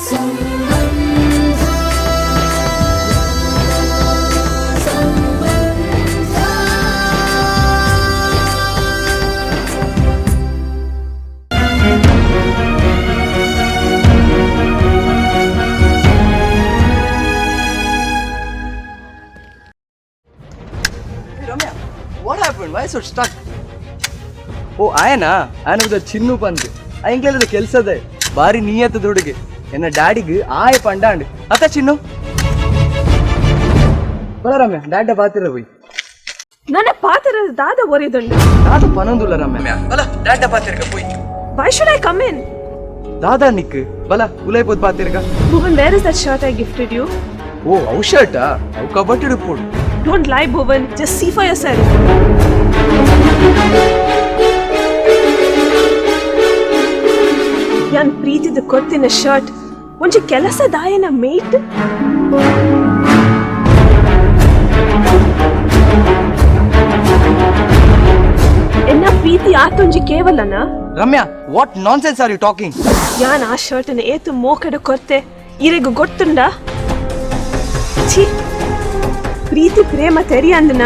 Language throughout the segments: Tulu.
Ramya, what happened? Why so stuck? ಓ ಆಯನಾ, ಆಯನ ಚಿನ್ನು ಪಂದ್ ಎಂಕ್ಲೆಲ್ಲದ ಕೆಲ್ಸದ ಬಾರಿ ನಿಯತ್ತದ ಹುಡುಗಿ. ಎನ್ನ ಡ್ಯಾಡಿಗ್ ಆಯ ಪಂಡಾಂಡ್ ಅತ್ತ ಚಿನ್ನು. ಬಲ ರಮ್ಯಾ, ಡ್ಯಾಡ ಬಾತಿರ ಹೋಯ್. ನನ್ನ ಪಾತ್ರ ದಾದ ಒರಿದುಂಡು. ದಾದ ಪನೊಂದುಲ್ಲ ರಮ್ಯಾ, ಬಲ ಡ್ಯಾಡ ಬಾತಿರ್ಕ ಪೋಯ್. Why should I come in? ದಾದಾ ನಿಕ್ ಬಲ ಉಲೈ ಪೋದ್ ಬಾತಿರ್ಕ. Bhuvan, where is that shirt I gifted you? ಓ ಅವು ಶರ್ಟಾ, ಅವು ಕಬಟ್ಟಿಡು ಪೋಡು. Don't lie, Bhuvan. Just see for yourself. ಯಾನ್ ಪ್ರೀತಿದ ಕೊತ್ತಿನ ಶರ್ಟ್ ಒಂಜಿ ಕೆಲಸ ದಾಯನ ಮೇಟ್. ಎನ್ನ ಪ್ರೀತಿ ಆತೊಂಜಿ ಕೇವಲನ? Ramya, what nonsense are you talking? ಯಾನ್ ಆ ಶರ್ಟನ್ನ ಏತು ಮೋಕಡ ಕೊರ್ತೆ ಇರೆಗು ಗೊತ್ತುಂಡ? ಛೀ, ಪ್ರೀತಿ ಪ್ರೇಮ ತೆರಿ ಅಂದನ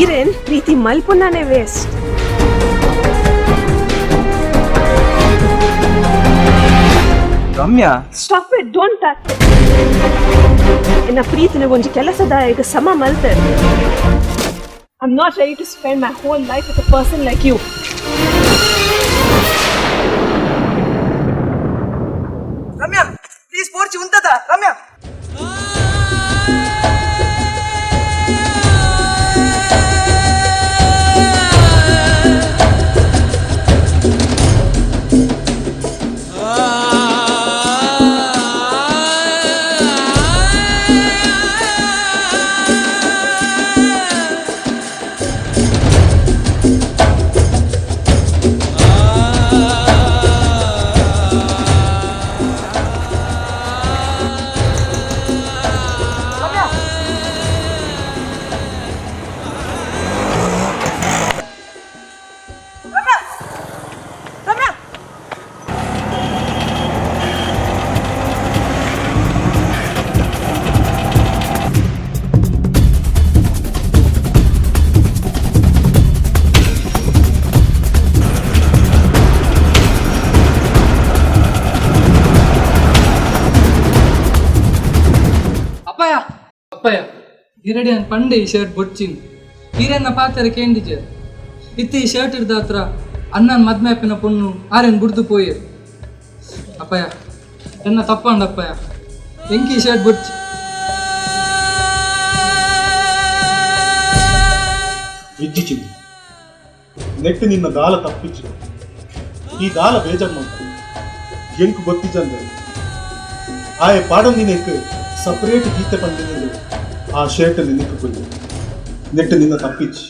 ಇರೇನ್ ಪ್ರೀತಿ ಮಲ್ಪುನಾನೇ waste. Ramya. Stop it, don't touch. ಎನ್ನ ಪ್ರೀತಿನ ಒಂಜಿ ಕೆಲಸದಾಯಕ ಸಮ ಮಲ್ತೆ. I am not ready to spend my whole life with a person like you. Ramya, please ಪೋರ್ಚಿ ಉಂತದ Ramya. ಅಪ್ಪಯ್ಯ ಅಪ್ಪಯ್ಯ, ಇರಡಿ ಅನ್ ಪಂಡೆ ಈ ಶರ್ಟ್ ಬೊಡ್ಚಿನ್ ಈರೆನ್ನ ಪಾತೆರ ಕೇಂದಿಜೆ ಇತ್ತೆ ಈ ಶರ್ಟ್ ಇರ್ದ ಹತ್ರ ಅಣ್ಣನ ಮದ್ಮೆ ಅಪ್ಪಿನ ಪೊಣ್ಣು ಆರೆನ್ ಬುಡ್ದು ಪೋಯೆರ್. ಅಪ್ಪಯ್ಯ, ಎನ್ನ ತಪ್ಪಂಡ ಅಪ್ಪಯ್ಯ, ಎಂಕಿ ಈ ಶರ್ಟ್ ಬೊಡ್ಚಿ. ಇಜ್ಜಿ ಚಿನ್ನಿ, ನೆಟ್ ನಿನ್ನ ದಾಲ ತಪ್ಪಿಚ್ಚು. ಈ ದಾಲ ಬೇಜಾರ್ ಮಂತ ಎಂಕು ಗೊತ್ತಿಜ್ಜಂದೆ ಆಯೆ ಪಾಡೊಂದಿನೆಕ್ ಸಪರೇಟ್ ಗೀತೆ ಪಂಡಿನ ಆ ಶರ್ಟ್ ನಿನಕ್ಕೆ ಕೊಯ್ದು ನೆಟ್ ನಿನ್ನ ತಪ್ಪಿಚ್ಚಿ.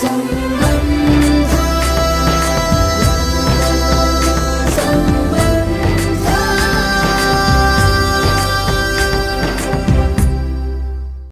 ಸಂಗ.